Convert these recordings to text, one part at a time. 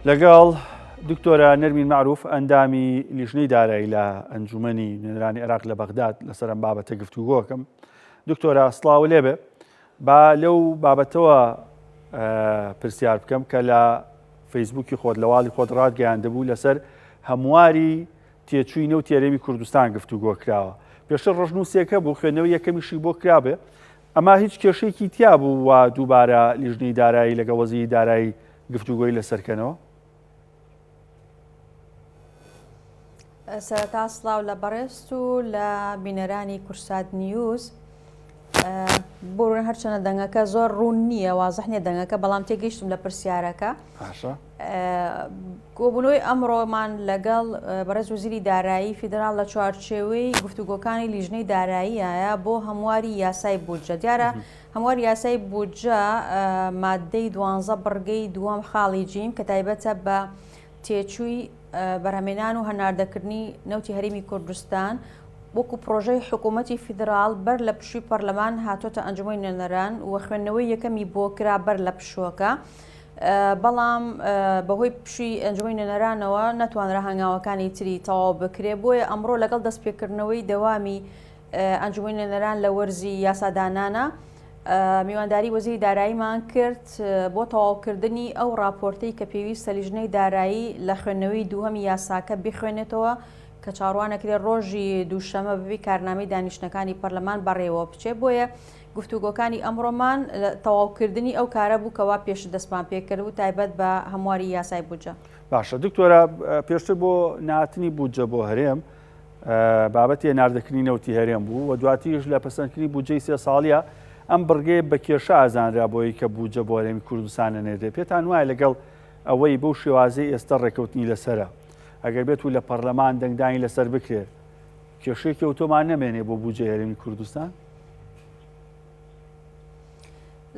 لەگەڵ دکتۆرە نەرمین مەعروف ئەندامی لیژنەی دارایی لە ئەنجومەنی نوێنەرانی عێراق لە بەغداد لەسەر ئەم بابەتە گفتوگۆکەم. دکتۆرە سڵاو لێبێ با لەو بابەتەوە پرسیار بکەم کە لە فەیسبوکی خۆت لە واڵی خۆت ڕاتگەیاندبوو لەسەر هەمواری تێچووی نەوتی هەرێمی کوردستان گفتوگۆ کراوە. پێشتر ڕەشنووسێک هەبوو خوێندنەوەی یەکەمیشی بۆ کرابێ، ئەما هیچ کێشەیەکی تیا بوو وا دووبارە لیژنەی دارایی لەگەڵ وەزیری دارایی گفتوگۆی لەسەر کەنەوە؟ سەرەتا سڵاو لە بەڕێزت و لە بینەرانی کورسات نیوز. بۆرن هەرچەنە دەنگەکە زۆر ڕوون نییە وازح نییە دەنگەکە بەڵام تێگەیشتم لە پرسیارەکە کۆبوونەوەی ئەمڕۆمان لەگەڵ بەڕێز وەزیری دارایی فیدراڵ لە چوارچێوەی گفتوگۆکانی لیژنەی داراییە بۆ هەمواری یاسای بودجە دیارە هەمواری یاسای بودجە مادەی دوانزە بڕگەی دووەم خاڵی جیم کە تایبەتە بە تێچووی بەرهەمێنان و هەناردەکردنی نەوتی هەرێمی کوردستان وەکو پرۆژەی حکوومەتی فیدراڵ بەر لە پشووی پەرلەمان هاتۆتە ئەنجومەنی نوێنەران و خوێندنەوەی یەکەمی بۆ کرا بەر لە پشووەکە. بەڵام بەهۆی پشووی ئەنجومەنی نوێنەرانەوە نەتوانرا هەنگاوەکانی تری تەواو بکرێ بۆیە ئەمڕۆ لەگەڵ دەستپێکردنەوەی دەوامی ئەنجومەنی نوێنەران لە وەرزی یاسادانانە میوانداری وەزیری داراییمان کرد بۆ تەواوکردنی ئەو راپۆرتەی کە پێویستە لیژنەی دارایی لە خوێندنەوەی دووهەمی یاساکە بیخوێنێتەوە کە چاوەڕوانەکرێت ڕۆژی دووشەمە بەپێی کارنامەی دانیشتنەکانی پەرلەمان بەڕێوە بچێت بۆیە گفتوگۆکانی ئەمڕۆمان تەواوکردنی ئەو کارە بوو کەوا پێشتر دەستمان پێکرد و تایبەت بە هەمواری یاسای بودجە. باشە دکتۆرە پێشتر بۆ نهاتنی بودجە بۆ هەرێم بابەتی هەناردەکردنی نەوتی هەرێم بوو و دواتریش لە پەسەندکردنی بودجەی سێ ساڵیە ئەم بڕگەیە بە کێشە ئازانرا بۆی کە بودجە بۆ هەرێمی کوردستان نەنێردرێ پێتان وایە لەگەڵ ئەوەی بەو شێوازەی ئێستا ڕێکەوتنی لەسەرە ئەگەر بێت و لە پەرلەمان دەنگدانی لەسەر بکرێت کێشەیەکی ئەوتۆمان نەمێنێ بۆ بودجەی هەرێمی کوردستان؟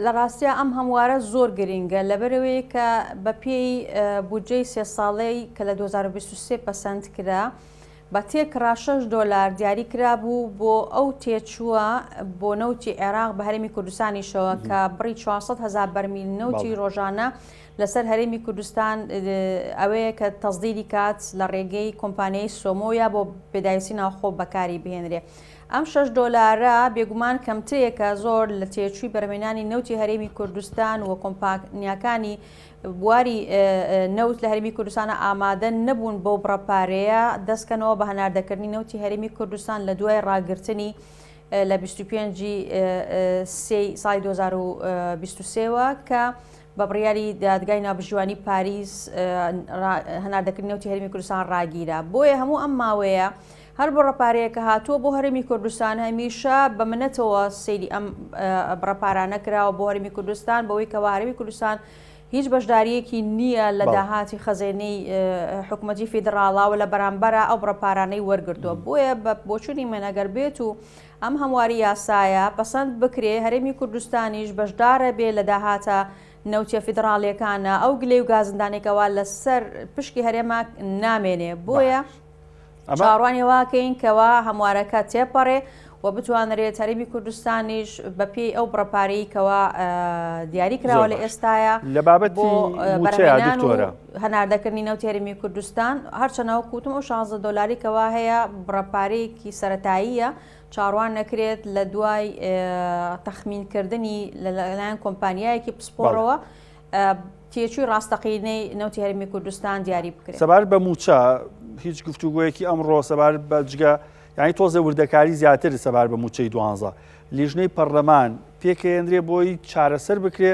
لە ڕاستیا ئەم هەموارە زۆر گرینگە لەبەرئەوەی کە بە پێی بودجەی سێ ساڵەی کە لە 2023 پەسەند کرا بە تێکڕا 6 دۆلار دیاری کرابوو بۆ ئەو تێچووە بۆ نەوتی عێراق بە هەرێمی کوردستانیشەوە کە بڕی 400 هەزار بەرمیل نەوتی ڕۆژانە لەسەر هەرێمی کوردستان ئەوەیە کە تەزدیری کات لە ڕێگەی کۆمپانیای سۆمۆ یا بۆ پێداویستی ناوخۆ بەکاری بهێنرێ. ئەم شەش دۆلارە بێگومان کەمترێکە زۆر لە تێچووی بەرهەمهێنانی نەوتی هەرێمی کوردستان و کۆمپانیاکانی بواری نەوت لە هەرێمی کوردستانە ئامادە نەبوون بەو بڕە پارەیە دەستکەنەوە بە هەناردەکردنی نەوتی هەرێمی کوردستان لە دوای ڕاگرتنی لە 25 سێی ساڵی 2023ەوە کە بە بڕیاری دادگای ناوبژیوانی پاریس هەناردەکردنی نەوتی هەرێمی کوردستان ڕاگیرا بۆیە هەموو ئەم ماوەیە هەر بڕە پارەیە کە هاتووە بۆ هەرێمی کوردستان هەمیشە بە منەتەوە سەیری ئەم بڕە پارانە کراوە بۆ هەرێمی کوردستان بەوەی کەوا هەرێمی کوردستان هیچ بەشداریەکی نییە لە داهاتی خەزێنەی حکوومەتی فیدراڵا و لە بەرامبەرە ئەو بڕە پارانەی وەرگرتووە بۆیە بە بۆچوونی من ئەگەر بێت و ئەم هەمواری یاسایە پەسەند بکرێ هەرێمی کوردستانیش بەشدارە بێ لە داهاتە نەوتیە فیدراڵیەکانە ئەو گلەی و گازندانێکەوە لەسەر پشکی هەرێمە نامێنێ بۆیە چاوەڕوانی واکەین کەوا هەموارەکە تێپەڕێ و بتوانرێت هەرێمی کوردستانیش بەپێی ئەو بڕە پارەی کەوا دیاری کراوە لە ئێستاە لە بابەتی بەرهەمهێنان و هەناردەکردنی نەوتی هەرێمی کوردستان هەرچەنە وەک وتم ئەو 16 دۆلاری کەوا هەیە بڕە پارەیەکی سەتاییە چاڕوان نەکرێت لە دوای تەخمینکردنی لەلایەن کۆمپانیایەکی پسپۆڕەوە تێچووی ڕاستەقینەی نەوتی هەرێمی کوردستان دیاری بکرێت. سەبارەت بە مووچە هیچ گفتوگۆیەکی ئەمڕۆ سەبارەت بە جگە یانی تۆزێ وردەکاری زیاتر سەبارەت بە مووچەی دوانزە لیژنەی پەرلەمان پێکەیەندرێ بۆی چارەسەر بکرێ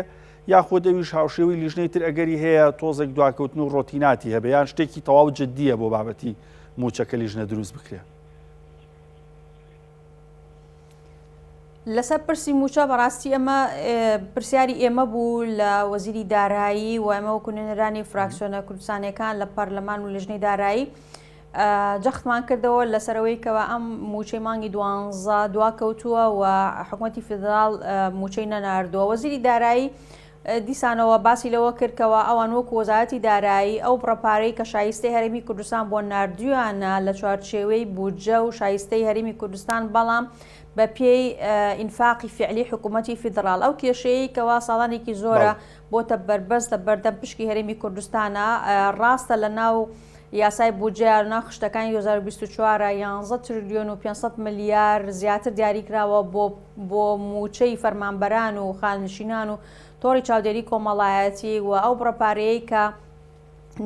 یاخود ئەویش هاوشێوەی لیژنەی تر ئەگەری هەیە تۆزێک دواکەوتن و ڕۆتیناتی هەبێ یان شتێکی تەواو جددیە بۆ بابەتی مووچەکە لیژنە دروست بکرێ؟ لەسەر پرسی مووچە بەڕاستی ئەمە پرسیاری ئێمە بوو لە وەزیری دارایی و ئەمە وەکو نوێنەرانی فراکسیۆنە کوردستانیەکان لە پەرلەمان و لیژنەی دارایی جەختمان کردەوە لەسەرەوەی کەوا ئەم مووچەی مانگی دوانزە دوا کەوتووە و حکوومەتی فیدراڵ مووچەی نەناردووە وەزیری دارایی. دیسانەوە باسی لەوە کرد کەوا ئەوان وەکو وەزارەتی دارایی ئەو بڕە پارەی کە شایستەی هەرێمی کوردستان بۆ ناردویانە لە چوارچێوەی بودجە و شایستەی هەرێمی کوردستان بەڵام بە پێی ئینفاقی فعلی حکوومەتی فیدڕاڵ ئەو کێشەیەی کەوا ساڵانێکی زۆرە بۆتە بەربەست لە بەردەم پشکی هەرێمی کوردستانە ڕاستە لە ناو یاسای بودجەیە لە ناو خشتەکانی 2024 11 ترلیۆن و 500 ملیار زیاتر دیاریکراوە بۆ بۆ مووچەی فەرمانبەران و خانەنشینان و تۆڕی چاودێری کۆمەڵایەتی و ئەو بڕە پارەیەی کە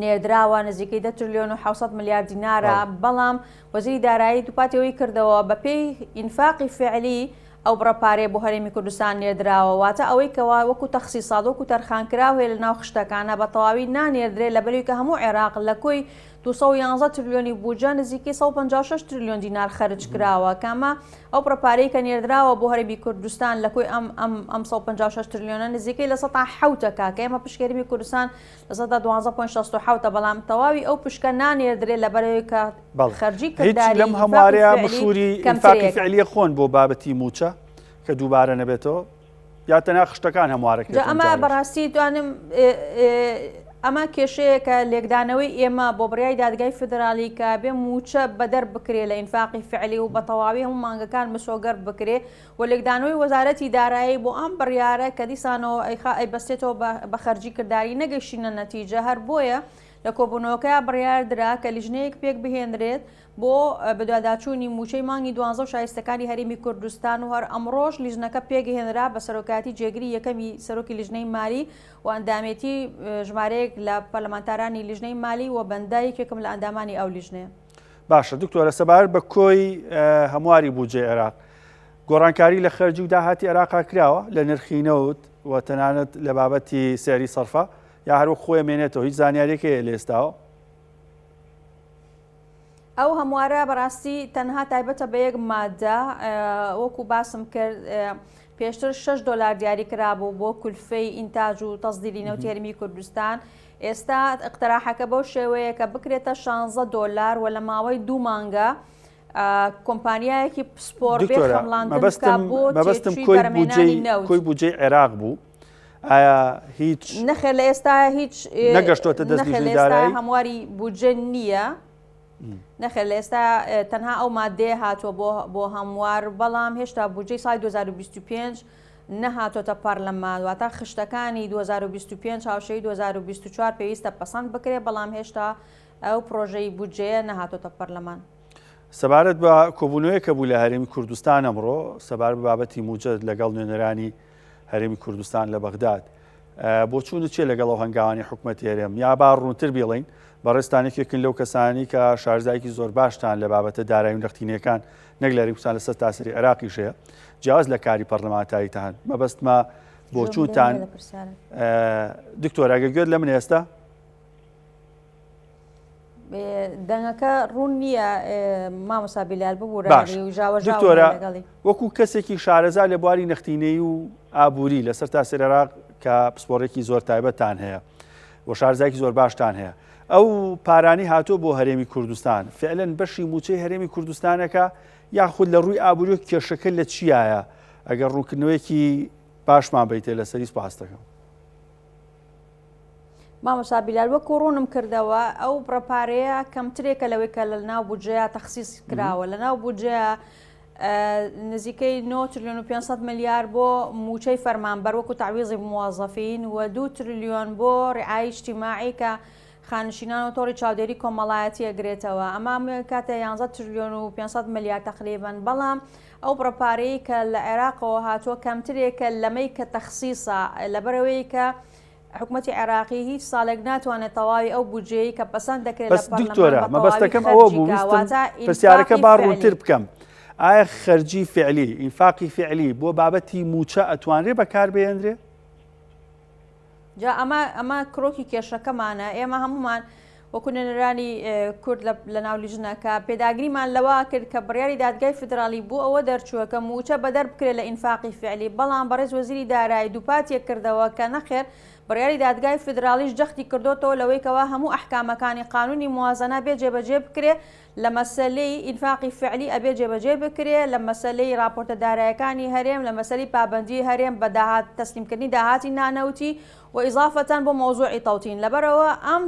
نێردراوە نزیکەی 10 ترلیۆن و 700 ملیار دینارە بەڵام وەزیری دارایی دووپاتی ئەوەی کردەوە بەپێی ئینفاقی فعلی ئەو بڕە پارەیە بۆ هەرێمی کوردستان نێردراوە واتە ئەوەی کەوا وەکو تەخسیسات وەکو تەرخانکراو هەیە لەناو خشتەکانە بە تەواوی نانێردرێ لەبەرئەوەی کە هەموو عێراق لە کۆی 211 ترلیۆنی بودجە نزیکەی 156 ترلیۆن دینار خەرج کراوە کە ئەمە ئەو بڕە پارەی کە نێردراوە بۆ هەرێمی کوردستان لە کۆی ئەم ئەم ئەم 156 ترلیۆنە نزیکەی 7% کە کە ئێمە پشکی هەرێمی کوردستان 12.67 بەڵام تەواوی ئەو پشکە نانێردرێ لەبەرئەوەی کە خەرجی هیچ لەم هەموارەیە مشوری ئینفاقی فعلیە خۆن بۆ بابەتی موچە کە دووبارە نەبێتەوە یا تەنها خشتەکان هەموارەکە ئەمە بەڕاستی توانم ئەمە کێشەیە کە لێکدانەوەی ئێمە بۆ بڕیای دادگای فدرالی کە بێ موچە بەدەر بکرێ لە ئینفاقی فعلی و بە تەواوی هەموو مانگەکان مسۆگەر بکرێ و لێکدانەوەی وەزارەتی دارایی بۆ ئەم بڕیارە کە دیسانەوە ئەیخا ئەیبەستێتەوە بە خەرجی کرداری نەگەیشتینە نەتیجە هەر بۆیە لە کۆبوونەوەکەیا بڕیار درا کە لیژنەیەک پێک بهێنرێت بۆ بەدواداچوونی مووچەی مانگی دوانزە و شایستەکانی هەرێمی کوردستان و هەر ئەمڕۆش لیژنەکە پێکهێنرا بە سەرۆکایەتی جێگری یەکەمی سەرۆکی لیژنەی مالی و ئەندامێتی ژمارەیەک لە پەرلەمانتارانی لیژنەی مالی و بەندە یەکێکم لە ئەندامانی ئەو لیژنەیە. باشە دکتۆرە سەبارەت بە کۆی هەمواری بودجەی عێراق گۆڕانکاری لە خەرجی و داهاتی عێراقا کراوە لە نرخی نەوت و تەنانەت لە بابەتی سعری سەرفە یا هەر وەک خۆی ئەمێنێتەوە هیچ زانیاریەک هەیە لە ئێستاوە؟ ئەو هەموارە بەڕاستی تەنها تایبەتە بە یەک مادە وەکو باسم کرد پێشتر 6 دۆلار دیاری کرابوو بۆ کولفەی ئینتاج و تەزدیری نەوتی هەرمی کوردستان ئێستا اقتراحەکە بەو شێوەیە کە بکرێتە 16 دۆلار و لە ماوەی دوو مانگە کۆمپانیایەکی پسپۆر بێ خەمڵاندن بکا بۆ مەبەستم کۆی بودجەی کۆی بودجەی عێراق بوو ئایا هیچ نەخێر لە ئێستا هیچ نەگەشتۆتە دەست لیژنەی دارایی هەمواری بودجە نییە نەخێر لە ئێستا تەنها ئەو مادەیە هاتووە بۆ بۆ هەموار بەڵام هێشتا بودجەی ساڵی 2025 نەهاتۆتە پەرلەمان واتە خشتەکانی 2025 هاوشێوەی 2024 پێویستە پەسەند بکرێت بەڵام هێشتا ئەو پرۆژەی بودجەیە نەهاتۆتە پەرلەمان. سەبارەت بە کۆبوونەوەیەک کە بوو لە هەرێمی کوردستان ئەمڕۆ سەبارەت بە بابەتی مووچە لەگەڵ نوێنەرانی هەرێمی کوردستان لە بەغداد بۆچوونت چیە لەگەڵ ئەو هەنگاوانی حکومەتی هەرێم یا با ڕوونتر بیڵێین بەڕێزتان یەکێکن لەو کەسانی کە شارزایەکی زۆر باشتان لە بابەتە دارایی و نەختینەکان نەک لە هەرێمی کوردستان لەسەر تاسەری عێراقیش هەیە جیاواز لە کاری پەرلەمانتاریتان مەبەستمە بۆچوونتان دکتۆر ئەگەر گوێت لە من ئێستا دەنگەکە ڕوون نییە مامۆسا بیلال ببوورە باش دکتۆرە وەکو کەسێکی شارەزا لە بواری نەختینەی و ئابووری لەسەر تاسەر عێراق کە پسپۆڕێکی زۆر تایبەتتان هەیە و شارزایکی زۆر باشتان هەیە ئەو پارانی هاتووە بۆ هەرێمی کوردستان فعلەن بەشی موچەی هەرێمی کوردستانەکە یاخود لە ڕووی ئابووری و کێشەکە لە چیایە ئەگەر ڕوونکردنەوەیەکی باشمان بیتێ لەسەری سپاس دەکەم. مامۆستا بیلال وەکو ڕوونم کردەوە ئەو بڕە پارەیە کەمترێکە لەوەی کە لە ناو بودجەیە تەخسیس کراوە لە ناو بودجەیە نزیکەی 9 تریلیۆن و 500 ملیار بۆ موچەی فەرمانبەر وەکو تعویزی موظفین و 2 تریلیۆن بۆ ڕعای اجتماعی کە خانشینان و تۆڕی چاودێری کۆمەڵایەتی ئەگرێتەوە ئەمە کاتە 11 تریلیۆن و 500 ملیار تقریبا بەڵام ئەو بڕە پارەیە کە لە عێراقەوە هاتووە کەمترێکە لەمەی کە تەخسیسە لەبەرەوەی کە حکومەتی عێراقی هیچ ساڵێک ناتوانێت تەواوی ئەو بودجەیەی کە پەسەند دەکرێت لە پەرلەمان دکتۆرە مەبەستەکەم ئەوە بوو ویستم پرسیارەکە با ڕوونتر بکەم ئایا خەرجی فعلی ئینفاقی فعلی بۆ بابەتی مووچە ئەتوانرێ بەکاربهێنرێ؟ جا ئەمە ئەمە کرۆکی کێشەکەمانە ئێمە هەمومان وەکو نوێنەرانی کورد لە ناو لیژنەکە پێداگریمان لەوە کرد کە بڕیاری دادگای فیدراڵی بۆ ئەوە دەرچووە کە مووچە بەدەر بکرێت لە ئینفاقی فعلی بەڵام بەڕێز وەزیری دارایی دووپاتیە کردەوە کە نەخێر بڕیاری دادگای فیدراڵیش جەختی کردۆتەوە لەوەی کەوا هەموو ئەحکامەکانی قانونی موازەنە بێ جێبەجێ بکرێ لە مەسەلەی ئینفاقی فعلی ئەبێ جێبەجێ بکرێ لە مەسەلەی ڕاپۆرتە دارایەکانی هەرێم لە مەسەلەی پابەندی هەرێم بە داهات تەسلیمکردنی داهاتی نانەوتی و ئیزافەتەن بۆ مەوزوعی تەوتین لەبەرئەوە ئەم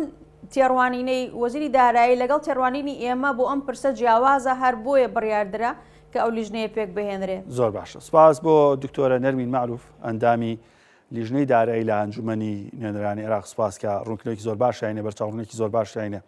تێڕوانینەی وەزیری دارایی لەگەڵ تێڕوانینی ئێمە بۆ ئەم پرسە جیاوازە هەر بۆیە بڕیاردرا کە ئەو لیژنەیە پێک بهێنرێ. زۆر باشە سپاس بۆ دکتۆرە نەرمین مەعروف ئەندامی لیژنەی دارایی لە ئەنجومەنی نوێنەرانی عێراق سپاس کە ڕوونکردنەوەیەکی زۆر باشیانە بەرچاوڕوونێکی زۆر باشیانە.